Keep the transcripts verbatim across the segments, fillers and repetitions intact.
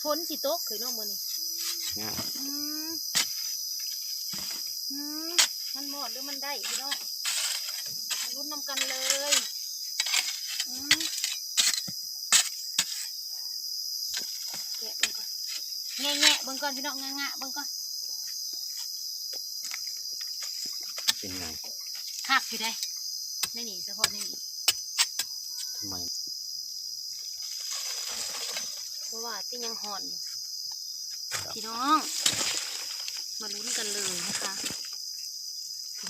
ฝนสิตกเฮ้ยน้องมื้อนี้ งาม อืม อืม มันมอดหรือมันได้พี่น้อง มาลุ้นนำกันเลย อืม แกะเบิ่งก่อน แงะๆเบิ่งก่อนพี่น้อง งะๆเบิ่งก่อน เป็นไง คักอยู่เด้ ในนี่ เฉพาะในนี่ ทำไม เพราะว่าติยังฮ้อนอยู่ ครับ พี่น้อง มาลุ้นกันเลยนะคะ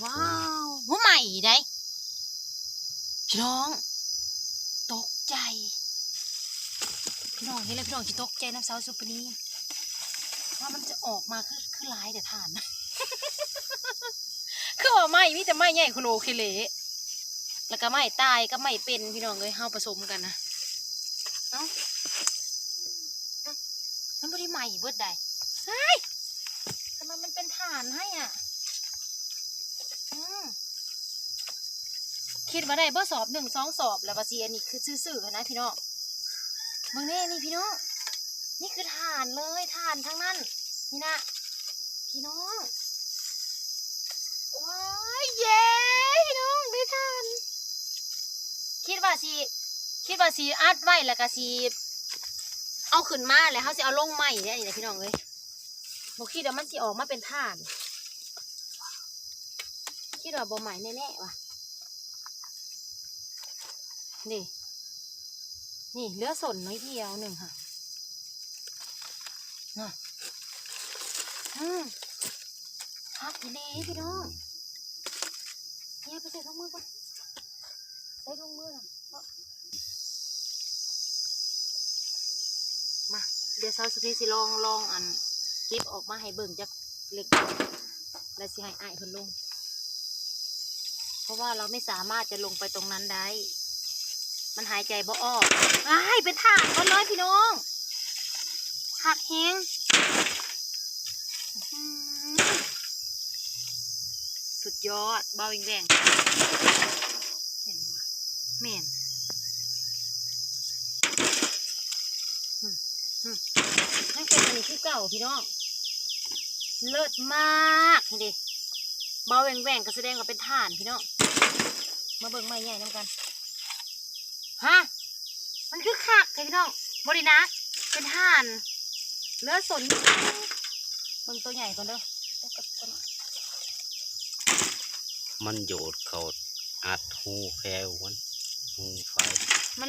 ว้าว หัวใหม่ได้ พี่น้อง ตกใจ พี่น้องเห็นแล้วพี่น้องสิตกใจนำสาวสุปนี ว่ามันจะออกมาคือ คือหลายแต่ถ่านนะ คือว่าไม้มีแต่ไม้ใหญ่โคโลเคเล แล้วก็ไม้ตายกับไม้เป็นพี่น้องเอ้ย เฮาผสมกันนะ เอ้า มันบ่ได้ใหม่เบิดใด เฮ้ย ทำไมมันเป็นถ่านให้อ่ะ อืม คิดว่าได้บ่สอบหนึ่งสองสอบแล้วว่าสิอันนี้คือซื่อๆนะพี่น้อง เบิ่งแน่นี่พี่น้อง นี่คือถ่านเลย ถ่านทั้งนั้น นี่นะ พี่น้อง ว้าย เย้ พี่น้อง ได้ถ่าน คิดว่าสิ คิดว่าสิอัดไว้แล้วก็สิเอาขึ้นมาแล้วเฮาสิเอาลงใหม่เด้ นี่นะพี่น้องเอ้ย บ่คิดว่ามันสิออกมาเป็นถ่าน คิดว่าบ่ใหม่แน่ๆว่ะ นี่ นี่เหลือส้นน้อยเดียวหนึ่งค่ะ น่ะ อืม คักอีหลีพี่น้อง เนี่ยไปใส่ถุงมือก่อน ใส่ถุงมือน่ะ มา เดี๋ยวสาวสุนีสิลอง ลองอัน เก็บออกมาให้เบิ่งจักเล็ก แล้วสิให้อ้ายเพิ่นลง เพราะว่าเราไม่สามารถจะลงไปตรงนั้นได้ มันหายใจบ่ออก อ้าย เป็นถ่านหมดเลยพี่น้อง คักแฮง อื้อหือ สุดยอด บ่าวแหว่งๆ เห็นบ่ แม่น อืม อืม ยังเป็นอันนี้คือเก่าพี่น้อง เลิศมาก นี่ดิ บ่าวแหว่งๆ ก็แสดงว่าเป็นถ่านพี่น้อง มาเบิ่งไม้ใหญ่นำกัน ฮะ มันคือคักแท้พี่น้อง บ่ได้หนัก เป็นถ่าน เหลือส้น เบิ่งตัวใหญ่ก่อนเด้อ มันโยดเข้าอัดหูแพรวมัน หู